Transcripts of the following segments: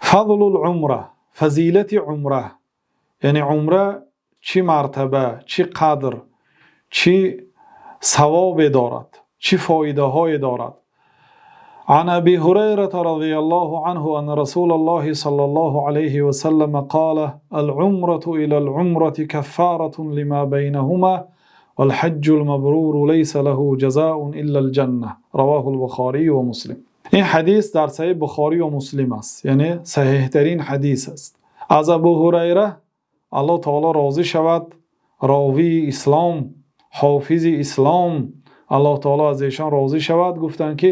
فضل العمرة, фазилати умра, яъне умра чӣ мартаба, чӣ қадр, чӣ савобе дорад, чӣ фоидаҳое дорад. عن أبي هريرة رضي الله عنه أن رسول الله صلى الله عليه وسلم قال: العمرة إلى العمرة كفارة لما بينهما والحج المبرور ليس له جزاء إلا الجنة. رواه البخاري ومسلم. Ин ҳадис дар Саҳеҳи Бухорӣ ва Муслим аст, яъне саҳеҳтарин ҳадис аст. Аз Абу Ҳурайра, Аллоҳ таоло розӣ шавад, ровии ислом, ҳофизи ислом, Аллоҳ таоло аз эшон розӣ шавад, гуфтанд, ки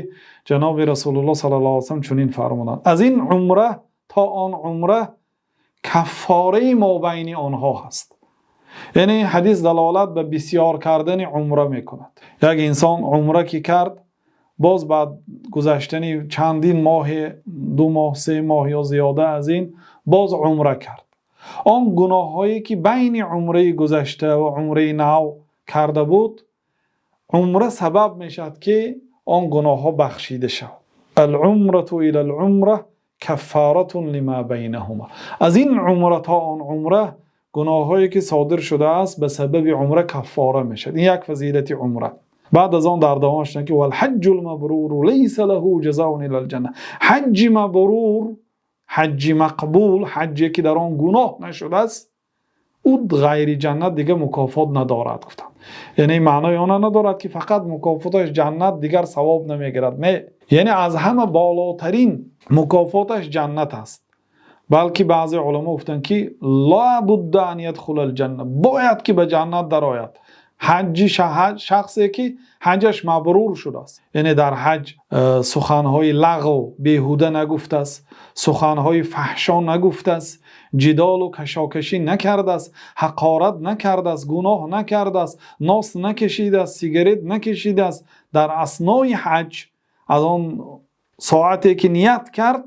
ҷаноби Расулуллоҳ саллаллоҳу алайҳи васаллам чунин фармуданд: аз ин умра то он умра каффораи мобайни онҳо ҳаст. Яъне ин ҳадис далолат ба бисёр кардани умра мекунад. Як инсон умра ки кард, боз баъд гузаштани чандин моҳе, 2 моҳ, 3 моҳ ё зиёда аз ин, боз умра кард, он гуноҳҳое ки байни умраи гузашта ва умраи нав карда буд, умра сабаб мешавад, ки он гуноҳҳо бахшида шавад. العمرة إلى العمرة كفارة لما بينهما. Аз ин умра то он умра гуноҳҳое ки содир шудааст, ба сабаби умра каффора мешавад. Ин як фазилати умра. Баъд аз он дар давом шудан, ки والحج المبرور ليس له جزاء إلا الجنة. Ҳаҷҷи мабрур, ҳаҷҷи мақбул, ҳаҷҷе ки дар он гуноҳ нашудааст, ӯ ғайри ҷаннат дига мукофот надорад, гуфтанд. Яъне маънои она надорад, ки фақат мукофоташ ҷаннат, дигар савоб намегирад. Не, яъне аз ҳама болотарин мукофоташ ҷаннат аст, балки баъзе уламо гуфтанд, ки لا بد أن يدخل الجنة, бояд ки ба ҷаннат дарояд ҳаҷҷи шахсе ки ҳаҷаш мабрур шудааст, яъне дар ҳаҷ суханҳои лағв, беҳуда нагуфтааст, суханҳои фаҳшо нагуфтааст, ҷидолу кашокашӣ накардааст, ҳақорат накардааст, гуноҳ накардааст, нос накашидааст, сигарет накашидааст. Дар аснои ҳаҷ, аз он соате ки ният кард,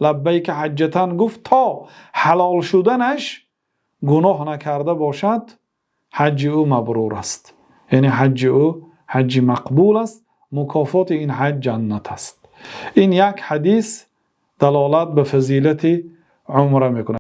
لبيك حجة гуфт, то ҳалол шуданаш гуноҳ накарда бошад, ҳаҷҷи ӯ мабрур аст, яъне ҳаҷҷи ӯ ҳаҷҷи мақбул аст. Мукофоти ин ҳаҷ ҷаннат аст. Ин як ҳадис далолат ба фазилати умра мекунад.